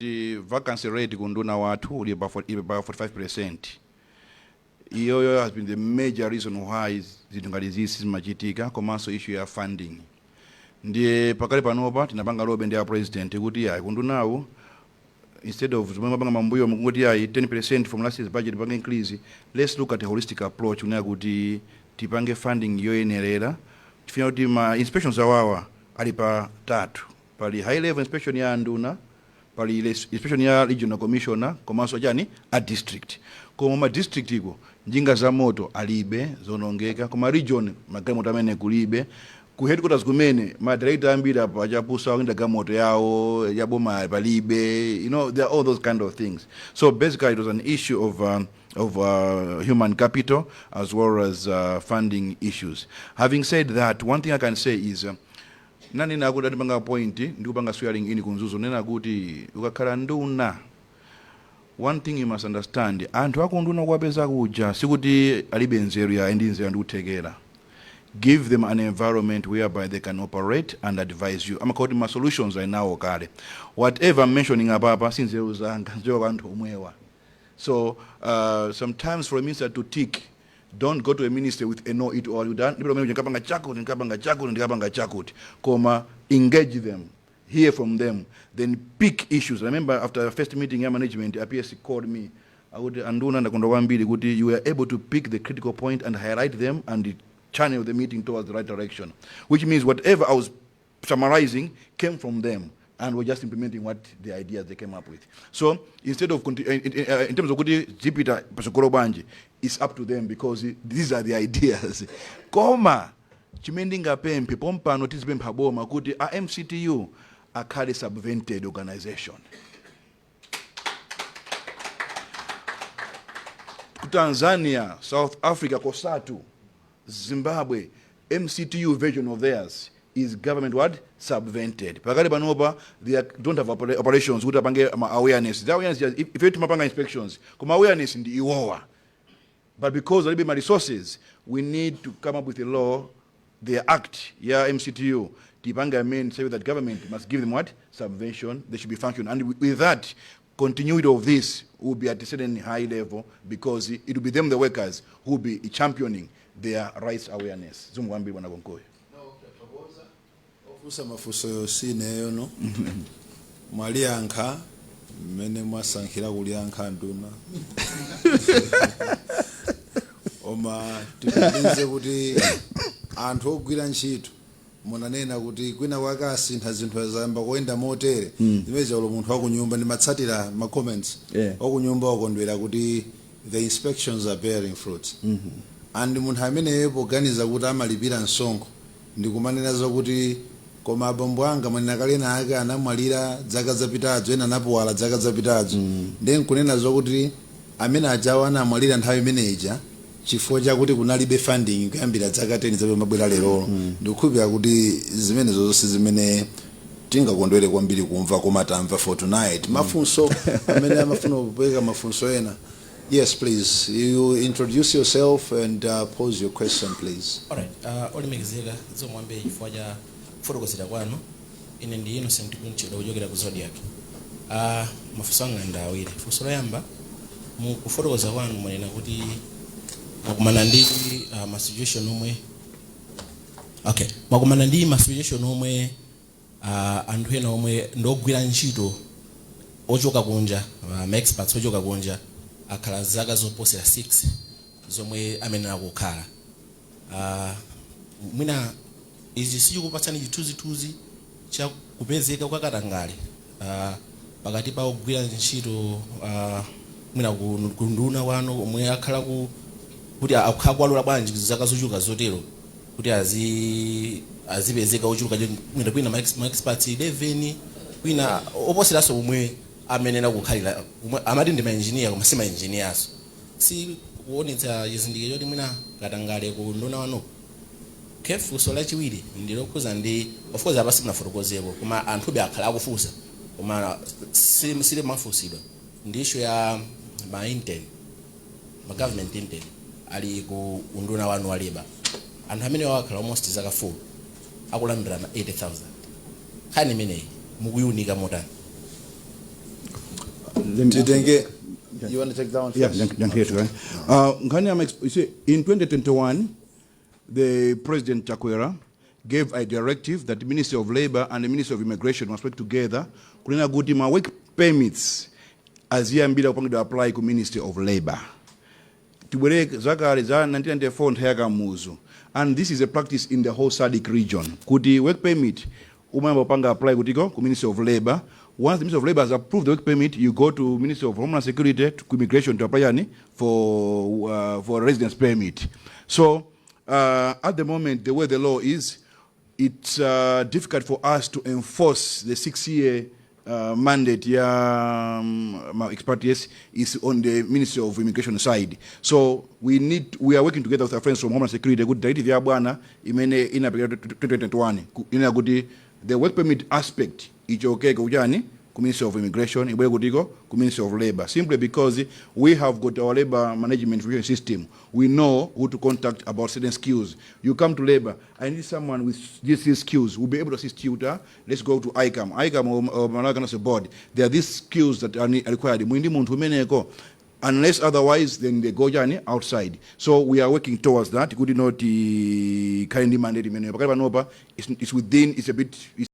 The vacancy rate ku unduna wathu uli pa ili pa 45%. Iyoyo has been the major reason why zinthu ngati zisi zimachitika, komanso issue ya funding. Ndiye pakali panopa tinapanga lobby ndi a President kuti ayi, ku undunawu, instead of zomwe mapanga mambuyo mukuti ayi, 10% from last year's budget pange increase, let's look at a holistic approach kunena kuti tipange funding yoyenerera, tifuna kuti ma inspections awawa ali pa tatu. Pali high level inspection ya nduna, pali inspection ya regional commissioner, komanso chani, a district. Koma ma district iko njinga za moto alibe, zonongeka. Koma region magalimoto amene kulibe. Ku headquarters kumene ma director ambiri apo achapusa akuenda galimoto yawo yaboma palibe. There are all those kind of things. So basically it was an issue of human capital as well as funding issues. Having said that, one thing I can say is nanena kuti atipanga point ndikupanga swearing in ku Mzuzu, nena kuti ukakhala nduna, one thing you must understand, anthu akunduna kuwapeza kuja sikuti alibe nzeru ya ndi nzeru ndikuthekera. Give them an environment whereby they can operate and advise you. Amakhala ma solutions ali nawo kale. Whatever I'm mentioning apapa si nzeru zanga, nzeru kwa anthu omwewa. So sometimes for a minister to tick, don't go to a ministry with a know it all. Ndikapanga chakuti, ndikapanga chakuti, ndikapanga chakuti. Koma engage them, hear from them, then pick issues. I remember after the first meeting ya management, a PS called me akuti, "Anduna, ndakondwa kwambiri kuti you were able to pick the critical point and highlight them and channel the meeting towards the right direction," which means whatever I was summarizing came from them and we're just implementing what the ideas they came up with. So instead of in terms of kuti zipita pasogolo bwanji, it's up to them because these are the ideas. Koma chimene ndingapemphe pompano, tizipempha boma kuti a MCTU akhale subvented organization. Ku Tanzania, South Africa, COSATU, Zimbabwe, MCTU version of theirs is government what? Subvented. Pakali panopa they don't have operations kuti apange ma awareness. The awareness is, if timapanga inspections, koma awareness ndi iwowa. But because alibe ma resources, we need to come up with a law, the act ya MCTU tipange amend, say that government must give them what? Subvention. They should be functioning. And with that, continuity of this will be at a certain high level because it will be them, the workers, who will be championing their rights awareness. Zikomo kwambiri, bwana Konkoyo. Ofunsa mafunso sineyo no mwaliyankha mmene mwasankhira kuliyankha, nduna, koma tipitirize kuti anthu ogwira ntchito munanena kuti kwina kwake asintha zinthu zayamba kuyenda motere zimene chaulo munthu wakunyumba ndimatsatira ma comments wakunyumba wakondwera kuti the inspections are bearing fruits, and munthu ameneyo poganiza kuti amalipira msonkho ndikumanena zakuti koma abambo anga mwanena kale ake anamwalira zaka zapitazo, ena anapuwala zaka zapitazo, ndiye nkunena zakuti amene ajawo anamwalira nthawi imeneja chifukwa chakuti kunalibe funding kuyambira zaka 10 zapita mabwera lerolo. Ndikukhulupirira kuti zimenezo zonse zimene tingakondwere kwambiri kumva, koma tamva for tonight mafunso amene amafuna kupereka mafunso ena. Yes, please, you introduce yourself and pose your question, please. Alright, olemekezeka, zikomo kwambiri chifukwa cha kufotokozera kwanu. Ine ndi Innocent Kunchedwa kuchokera ku Zodiak. Mafunso anga ndi awiri. Funso loyamba, mu kufotokoza kwanu mwanena kuti mwakumana ndi ma situation omwe, okay, mwakumana ndi ma situation omwe anthu ena omwe ndogwira ntchito ochoka kunja, ma experts ochoka kunja, akhala zaka zoposera 6 zomwe amenera kukhala. Mwina izi sichikupatsani chithunzithunzi cha kupezeka kwa katangale pakati pa ogwira ntchito mwina ku nduna wanu omwe akhala ku kuti akhala kuwalola bwanji zaka zochuluka zotero kuti azipezeka ochuluka, mwina kwina ma experts 11, kwina oposeranso omwe amenera kukhalira, omwe amati ndi ma engineer koma si ma engineers? Si kuonetsa chizindikiro choti mwina katangale ku nduna wanu? Okay, funso lachiwiri ndilokhuza ndi, of course apa simunafotokozeko, koma anthube akhala akufunsa koma silimafunsidwa, ndi issue ya ma intern, ma government intern ali ku unduna wanu wa labour. Anthu amene wakhala almost zaka 4 akulandira ma 80,000. Nkhani imeneyi mukuyunika motani? Titenge, you want to take that one Yeah, first? Thank you, right? Nkhani ya you see, in 2021, the President Chakwera gave a directive that the Ministry of Labor and the Ministry of Immigration must work together kunena kuti ma work permits aziyambira kupangidwa apply ku Ministry of Labor. Tibwere zakale za 1994, nthawi ya Kamuzu, and this is a practice in the whole SADC region, kuti work permit umayamba kupanga apply kutiko? Ku Ministry of Labor. Once the Ministry of Labor has approved the work permit, you go to Ministry of Homeland Security, to immigration, to apply yani for residence permit. So at the moment, the way the law is, it's difficult for us to enforce the 6-year mandate ya expatriates is on the Ministry of Immigration side. So we are working together with our friends from Homeland Security kuti directive ya bwana imene inapita 2021 inena kuti the work permit aspect ichokeke kuchani? Ku Ministry of Immigration, ibwere kutiko? Ku Ministry of Labor, simply because we have got our labor management information system. We know who to contact about certain skills. You come to labor, "I need someone with these skills." We'll be able to assist you to, let's go to ICAM, ICAM or Malawi Council Board. There are these skills that are required. Mwindi munthu umeneko. Unless otherwise, then they go jani? Outside. So we are working towards that kuti not kind mandate imeneyo. Pakati panopa it's within, it's a bit, it's